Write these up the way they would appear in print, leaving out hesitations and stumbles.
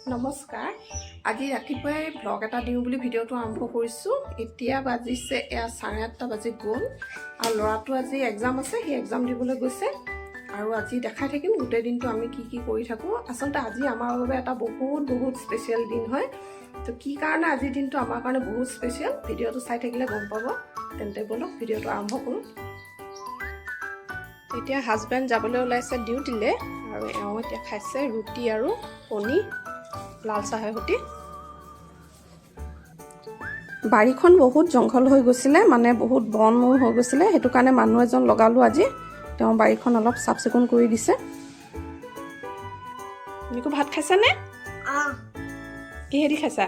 নমস্কাৰ। আজি ৰাতিপুৱাই ভ্লগ এটা দিওঁ বুলি ভিডিঅ'টো আৰম্ভ কৰিছোঁ। এতিয়া বাজিছে এয়া 8:30 বাজি গ'ল আৰু ল'ৰাটো আজি এক্সাম আছে, সি এক্সাম দিবলৈ গৈছে। আৰু আজি দেখাই থাকিম গোটেই দিনটো আমি কি কি কৰি থাকোঁ। আচলতে আজি আমাৰ বাবে এটা বহুত বহুত স্পেচিয়েল দিন হয়। তো কি কাৰণে আজিৰ দিনটো আমাৰ কাৰণে বহুত স্পেচিয়েল, ভিডিঅ'টো চাই থাকিলে গম পাব। তেন্তে ব'লক, ভিডিঅ'টো আৰম্ভ কৰোঁ। এতিয়া হাজবেণ্ড যাবলৈ ওলাইছে ডিউটিলৈ আৰু এওঁ এতিয়া খাইছে ৰুটি আৰু কণী লাল চাহৰ সৈতে। বাৰীখন বহুত জংঘল হৈ গৈছিলে, মানে বহুত বন হৈ গৈছিলে। সেইটো কাৰণে মানুহ এজন লগালোঁ আজি। তেওঁ বাৰীখন অলপ চাফ চিকুণ কৰি দিছে। নিকু, ভাত খাইছানে? কিহেদি খাইছা?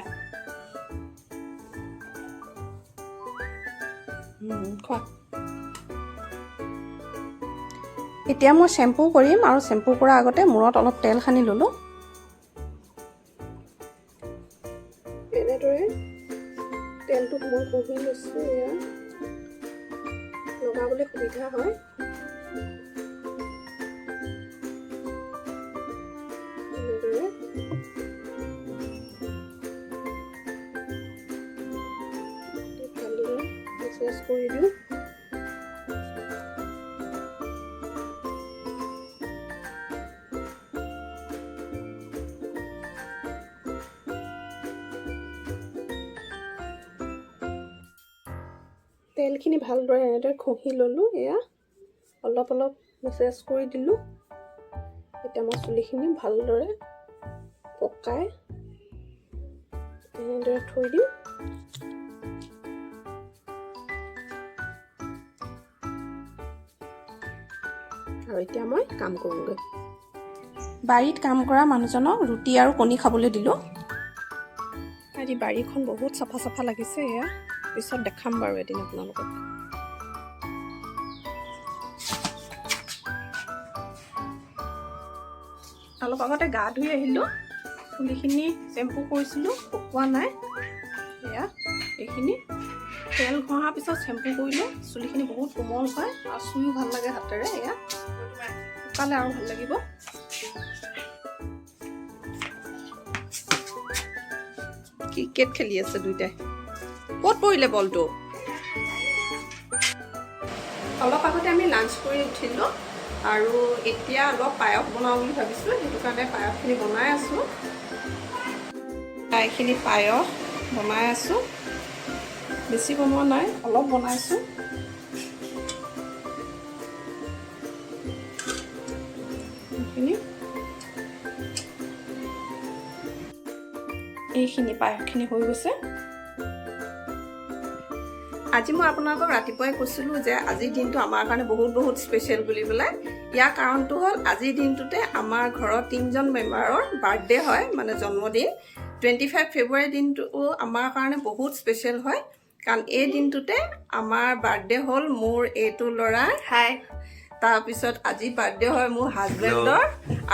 খোৱা। এতিয়া মই শ্বেম্পু কৰিম আৰু শ্বেম্পু কৰাৰ আগতে মূৰত অলপ তেল সানি ল'লোঁ। এনেদৰে তেলটো মই ঘঁহি লৈছোঁ। এয়া লগাবলৈ সুবিধা হয়। এনেদৰে ভালদৰে মেচাজ কৰি দিওঁ। তেলখিনি ভালদৰে এনেদৰে ঘঁহি ল'লোঁ। এয়া অলপ অলপ মেছেজ কৰি দিলোঁ। এতিয়া মই চুলিখিনি ভালদৰে পকাই এনেদৰে থৈ দিম। আৰু এতিয়া মই কাম কৰোঁগৈ। বাৰীত কাম কৰা মানুহজনক ৰুটি আৰু কণী খাবলৈ দিলোঁ। আজি বাৰীখন বহুত চাফা চাফা লাগিছে। এয়া পিছত দেখাম বাৰু এদিন আপোনালোকক। অলপ আগতে গা ধুই আহিলোঁ। চুলিখিনি চেম্পু কৰিছিলোঁ, শুকোৱা নাই। এয়া এইখিনি তেল ঘঁহাৰ পিছত চেম্পু কৰিলে চুলিখিনি বহুত কোমল হয় আৰু চুইও ভাল লাগে হাতেৰে। এয়া শুকালে আৰু ভাল লাগিব। ক্ৰিকেট খেলি আছে দুইটাই। ক'ত পৰিলে বলটো? অলপ আগতে আমি লাঞ্চ কৰি উঠিলোঁ আৰু এতিয়া অলপ পায়স বনাওঁ বুলি ভাবিছোঁ। সেইটো কাৰণে পায়সখিনি বনাই আছোঁ। এইখিনি পায়স বনাই আছোঁ। বেছি বনোৱা নাই, অলপ বনাইছোঁ। এইখিনি এইখিনি পায়সখিনি হৈ গৈছে। আজি মই আপোনালোকক ৰাতিপুৱাই কৈছিলোঁ যে আজিৰ দিনটো আমাৰ কাৰণে বহুত বহুত স্পেচিয়েল বুলি পেলাই। ইয়াৰ কাৰণটো হ'ল, আজিৰ দিনটোতে আমাৰ ঘৰৰ তিনিজন মেম্বাৰৰ বাৰ্থডে হয়, মানে জন্মদিন। 25 ফেব্ৰুৱাৰী দিনটো আমাৰ কাৰণে বহুত স্পেচিয়েল হয়, কাৰণ এই দিনটোতে আমাৰ বাৰ্থডে হ'ল মোৰ এইটো ল'ৰাৰ। হাই। তাৰপিছত আজি বাৰ্থডে হয় মোৰ হাজবেণ্ডৰ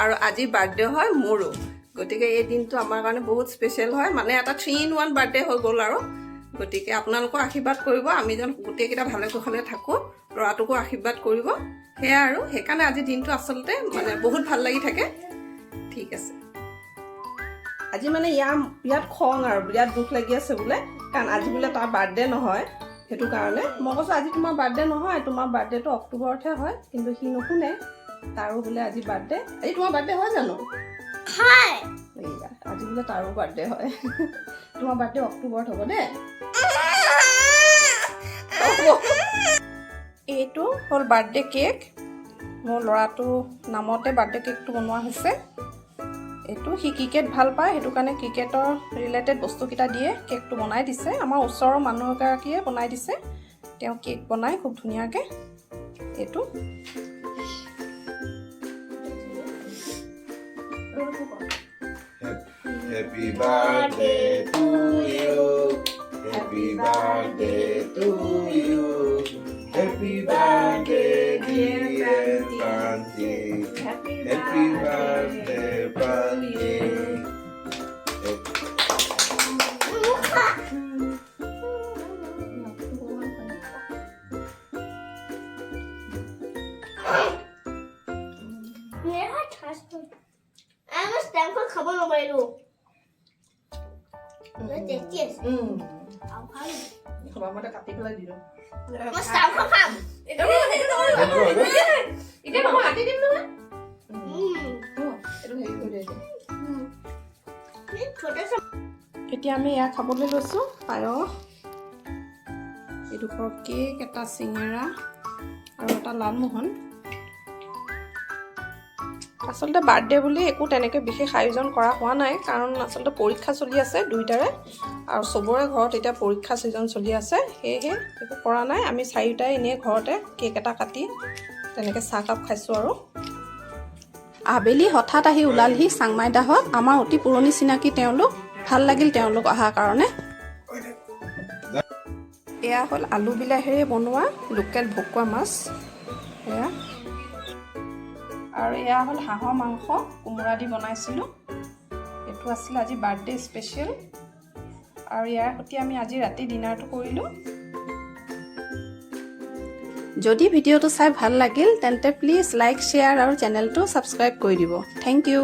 আৰু আজি বাৰ্থডে হয় মোৰো। গতিকে এই দিনটো আমাৰ কাৰণে বহুত স্পেচিয়েল হয়, মানে এটা 3 ইন 1 বাৰ্থডে হৈ গ'ল আৰু। গতিকে আপোনালোকেও আশীৰ্বাদ কৰিব, আমি যেন গোটেইকেইটা ভালে কুশলে থাকোঁ। ল'ৰাটোকো আশীৰ্বাদ কৰিব। সেয়া আৰু সেইকাৰণে আজি দিনটো আচলতে মানে বহুত ভাল লাগি থাকে। ঠিক আছে। আজি মানে ইয়াৰ বিৰাট খং আৰু বিৰাট দুখ লাগি আছে বোলে, কাৰণ আজি বোলে তাৰ বাৰ্থডে নহয়। সেইটো কাৰণে মই কৈছোঁ, আজি তোমাৰ বাৰ্থডে নহয়, তোমাৰ বাৰ্থডেটো অক্টোবৰতহে হয়। কিন্তু সি নুশুনে। তাৰো বোলে আজি বাৰ্থডে। আজি তোমাৰ বাৰ্থডে হয় জানো? হাই। এইয়া, আজি বোলে তাৰো বাৰ্থডে হয়। তোমাৰ বাৰ্থডে অক্টোবৰত হ'ব দেই। এইটো হ'ল বাৰ্থডে কেক। মোৰ ল'ৰাটো নামতে বাৰ্থডে কেকটো বনোৱা হৈছে। এইটো সি ক্ৰিকেট ভাল পায়, সেইটো কাৰণে ক্ৰিকেটৰ ৰিলেটেড বস্তুকেইটা দিয়ে কেকটো বনাই দিছে। আমাৰ ওচৰৰ মানুহ এগৰাকীয়ে বনাই দিছে। তেওঁ কেক বনাই খুব ধুনীয়াকৈ। এইটো Happy birthday to you. Happy birthday to you. Happy birthday, dear Panti. Happy birthday, Panti. মই ষ্টেম্পখন খাব নোৱাৰিলো। টেষ্টি আছে। আৰু খাম। সময়মতে কাটি পেলাই দি দিওঁ। মই চাউল খাম। এতিয়া নহয়, কাটি দিম নহয়। এইটো হেৰি কৰি দে এতিয়া। ছোট। এতিয়া আমি এয়া খাবলৈ লৈছোঁ, পায়স, এইডোখৰ কেক, এটা চিঙেৰা আৰু এটা লালমোহন। আচলতে বাৰ্থডে বুলি একো তেনেকৈ বিশেষ আয়োজন কৰা হোৱা নাই, কাৰণ আচলতে পৰীক্ষা চলি আছে দুইটাৰে আৰু চবৰে ঘৰত এতিয়া পৰীক্ষা ছিজন চলি আছে। সেয়েহে একো কৰা নাই। আমি চাৰিওটাই এনেই ঘৰতে কেক এটা কাটি তেনেকৈ চাহকাপ খাইছোঁ। আৰু আবেলি হঠাৎ আহি ওলালহি চাংমাই দাহঁত। আমাৰ অতি পুৰণি চিনাকি তেওঁলোক। ভাল লাগিল তেওঁলোক অহাৰ কাৰণে। এয়া হ'ল আলু বিলাহীৰে বনোৱা লোকেল ভকুৱা মাছ এয়া। আৰু এয়া হ'ল হাঁহৰ মাংস, কোমোৰা দি বনাইছিলোঁ। এইটো আছিলে আজি বাৰ্থডে স্পেচিয়েল আৰু ইয়াৰ সৈতে আমি আজি ৰাতি ডিনাৰটো কৰিলোঁ। যদি ভিডিঅ'টো চাই ভাল লাগিল, তেন্তে প্লিজ লাইক, শ্বেয়াৰ আৰু চেনেলটো ছাবস্ক্ৰাইব কৰি দিব। Thank U.